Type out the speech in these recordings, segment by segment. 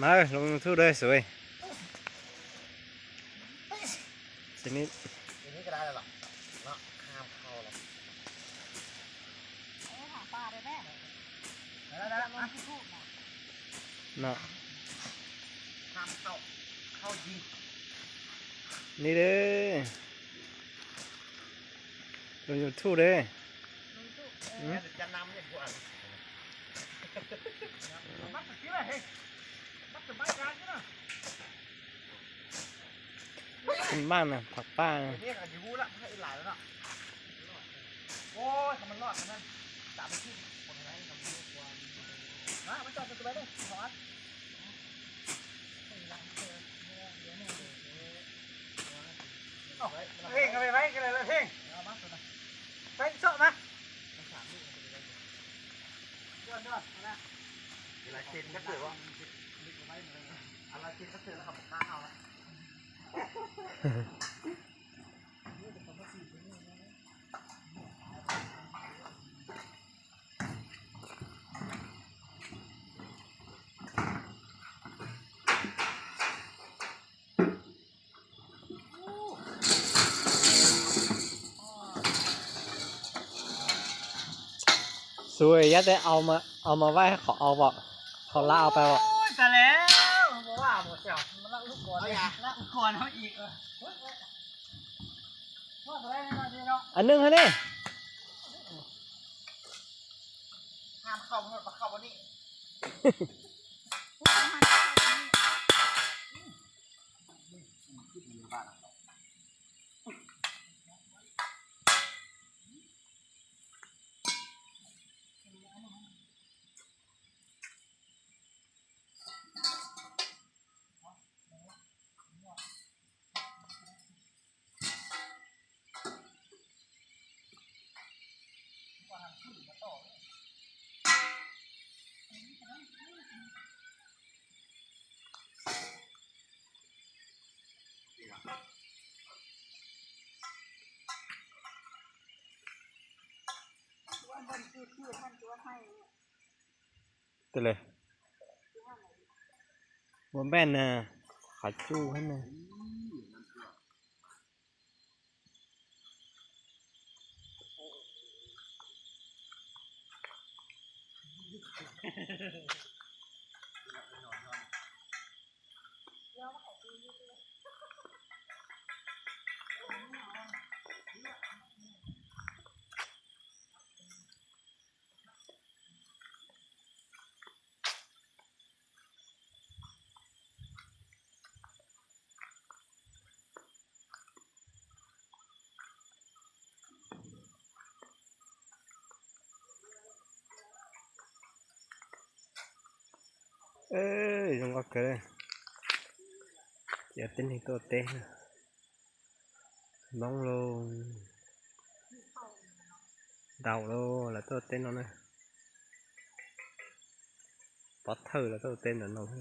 ມາເອີຍ ລົງຢູທູບເດີສວຍ ຊະນິດ ດຽວນີ້ກໍໄດ້ແລ້ວເນາະ ຫ້າມເຂົ້າແລ້ວ ໄດ້ແລ້ວ ໄດ້ແລ້ວ ເນາະ ຫ້າມເຂົ້າ ເຂົ້າຍິງ ນີ້ເດີ ລົງຢູທູບເດີ ອືມ ຈະນຳເດ້ພວກອັນ ມັດໄປຊິລະເຮີ້ຍ ມັດສະບາຍການຢູ່ນະ ຂຶ້ນບ້ານນະ ຜັກປ່ານະ ເຮັດອາຍຸລະ ໃຫ້ຫຼາຍແລ້ວເນາະ ໂອ້ຍ ຖ້າມັນລອດນະ ສາມອາທິດ ມາ ມາຈອດຢູ່ໄປເລີຍ ຖອດ ເອົາເພງເຂົ້າໄປໄວ້ກັນເລີຍເພງ ໄປເຊາະມາ ເວລາເຊັນກໍເກີດວ່າ ເວລາເຊັນກໍເກີດແລ້ວ ເຂົາບໍ່ກ້າເອົາລະ. ສວຍ ຢ່າແຕ່ເອົາມາ ເອົາມາໄວ້ໃຫ້ເຂົາເອົາເບາະ ເຂົາລາກເອົາໄປເບາະ ໂອ້ຍ ຕາຍແລ້ວ ບໍ່ວ່າບໍ່ແຊວ ມັນລາກລູກກ່ອນ ເອົາຫຍັງ ລາກລູກກ່ອນເຮົາອີກ ເອີ ອັນໜຶ່ງຫັ້ນເດ້ ຫ້າມເຂົ້າ ເຂົ້າບໍ່ນີ້. ເປັນເລີຍ ບໍ່ແມ່ນນະ ຂາຈູ່ຫັ້ນນະ. ເອີຍ ລົງອອກເກີ ຈະເປັນໂຕເຕະ ນ້ອງລົງ ເດົາໂລລະໂຕເຕັ້ນເນາະ ປອດເທີລະໂຕເຕັ້ນເນາະ.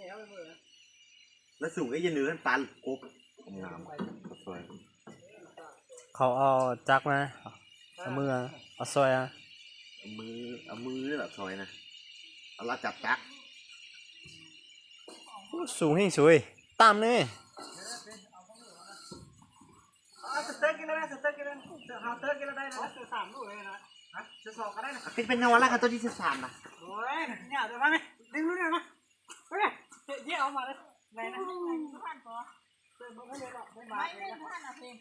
ແລ້ວສູງກໍຢ່າເໜືອປານກົບ ງາມ ເຂົາເອົາຈັກມາ ເອົາມືເອົາຊອຍ ເອົາມື ເອົາມືນີ້ແຫຼະຊອຍນະ ເອົາລາວຈັບຈັກ. ໂອ້ ສູງແຮງສວຍ ຕ່ຳເລີຍ. ເອົາສະເຕີກິນແລ້ວນະ ສະເຕີກິນແລ້ວ ເອົາສະເຕີກິນແລ້ວໄດ້ນະ ເສື້ອສາມລູກເລີຍນະ ຮະ ເສື້ອສອງກໍໄດ້ນະ ເປັນ ເປັນແນວລະຄັນຕົວທີ່ສິບສາມນະ ໂອ້ຍ ຍາກເດີມາແມ່ ດຶງລຸ້ນນະ ມາ ເອີ ເດ ເອົາມາເລີຍ ໄດ້ນະ ໄດ້ນະ ບໍ່ທັນບໍ່ ເອີ ບໍ່ທັນເລີຍເນາະ ໄດ້ມາ ໄດ້ເລີຍ ບໍ່ທັນນະເພງ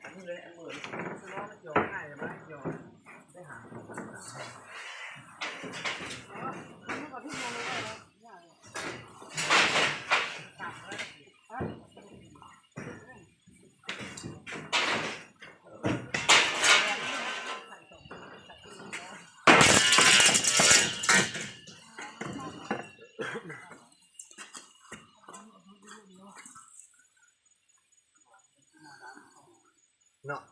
ອັນນີ້ເລີຍ ອັນເບີນີ້ ຄືວ່າມັນຈອງງ່າຍ ແຕ່ວ່າຈອງໄດ້ຫາ ເນາະ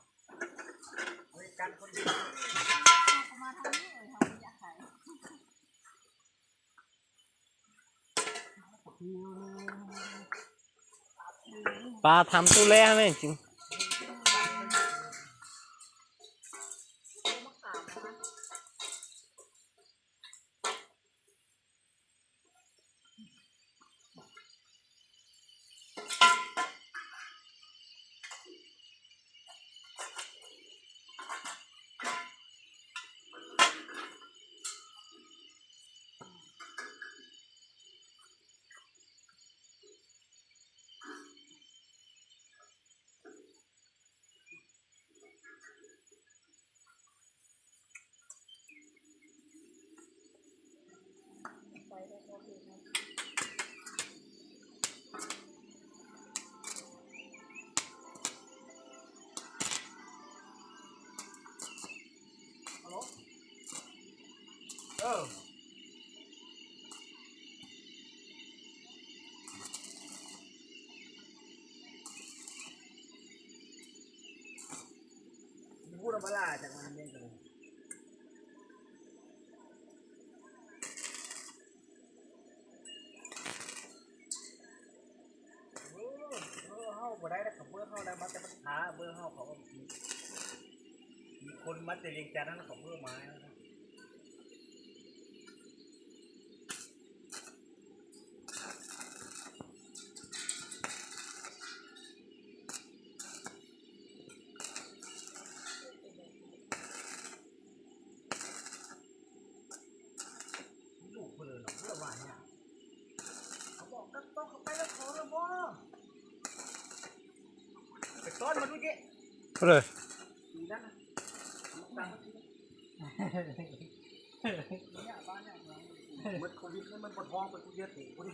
ປາທຳຕູ້ແລແມ່ນຈິງ. ເອີ ບໍ່ຮູ້ນຳ ປາຫຼ້າຈັກມັນເປັນຈັ່ງໃດ. ເບີເຮົາບໍ່ໄດ້ ເຂົາເບີເຮົາໄດ້ມາແຕ່ບັນທາ ເບີເຮົາເຂົາມີຄົນມາແຕ່ວຽງຈັນນັ້ນ ເຂົາເບີມາ. ລູກເພິ່ນເນາະ ເພິ່ນວ່າຫຍັງ ເຂົາບອກກັບໂຕເຂົາໄປແລ້ວ ຂໍແລ້ວບໍ່ ໄປຕ້ອນມາດູເຈ ເພິ່ນເລີຍ ນີ້ນັ້ນນະ ຕາມມາຊິ ເບິດໂຄວິດນີ້ມັນບໍ່ທ້ອງເປັນຜູ້ເຮັດເອງພຸ້ນ.